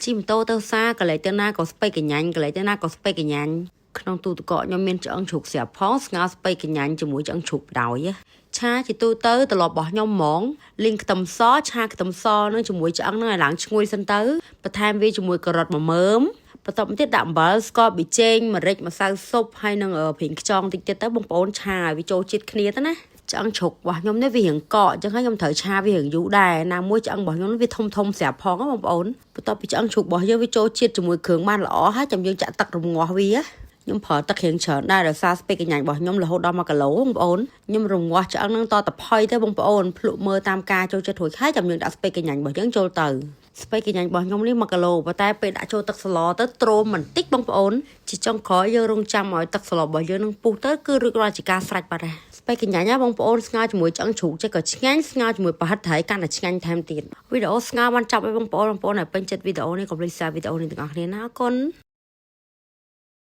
ជិះម៉ូតូទៅផ្សារកលេចទៅណាក៏ស្ពៃកញ្ញាញ់កលេចទៅណាក៏ស្ពៃកញ្ញាញ់ក្នុងទូទឹកកកខ្ញុំមានឆ្អឹងជ្រូកស្រាប់ផងស្ងោរស្ពៃកញ្ញាញ់ជាមួយឆ្អឹងជ្រូកបដោយឆាជាទូទៅត្រឡប់របស់ខ្ញុំហ្មងលីងខ្ទឹមសឆាខ្ទឹមសនឹងជាមួយឆ្អឹងនឹងឲ្យឡើងឈ្ងុយសិនទៅបន្ថែមវាជាមួយការ៉ុតមួយមើមបន្ទាប់មកទៀតដាក់អំបិលស្ករប៊ីចេងម្រេចម្សៅស៊ុបហើយនឹងប្រេងខ្យងតិចទៀតទៅបងប្អូនឆាឲ្យវាចូលជាតិគ្នាទៅណាឆ្អឹងជ្រូករបស់ខ្ញុំនេះវារៀងកកអញ្ចឹងហើយខ្ញុំត្រូវឆាវារៀងយូរដែរណាមួយឆ្អឹងរបស់ខ្ញុំវាធំធំស្រាប់ផងបងប្អូនបន្ទាប់ពីឆ្អឹងជ្រូករបស់យើងវាចូលជាតិជាមួយគ្រឿងបានល្អហើយចាំយើងចាក់ទឹករងាស់វាខ្ញុំប្រើទឹករៀងច្រើនដែរដោយសារស្ពៃកញ្ញាញ់របស់ខ្ញុំរហូតដល់1គីឡូបងប្អូនខ្ញុំរងាស់ឆ្អឹងនឹងតតផុយទៅបងប្អូនភ្លក់មើលតាមការចូលចិត្តរួចហើយចាំយើងដាក់ស្ពៃកញ្ញាញ់របស់យើងចូលទៅស្ពៃកញ្ញាញ់របស់ខ្ញុំនេះ1គីឡូប៉ុន្តែពេលដាក់ចូលទឹកស្លទៅទ្រោមបន្តិចបងប្អូនជាចុងក្រោយយើងរងចាំឲ្យទឹកស្លរបស់យើងនឹងពុះទៅគឺរួចរាល់ជាការស្រេចបាត់ហើយស្ពៃកញ្ញាញ់ណាបងប្អូនស្ងោរជាមួយឆ្អឹងជ្រូកចេះក៏ឆ្ងាញ់ស្ងោរជាមួយប្រហិតត្រីកាន់តែឆ្ងាញ់ថែមទៀតវីដេអូស្ងោរបានចាប់ឲ្យបងប្អូនបងប្អូនឲ្យពេញចិត្តវីដេអូនេះកុំភ្លេច share វីដេអូនេះទាំងអស់គ្នាណាអរគុណ។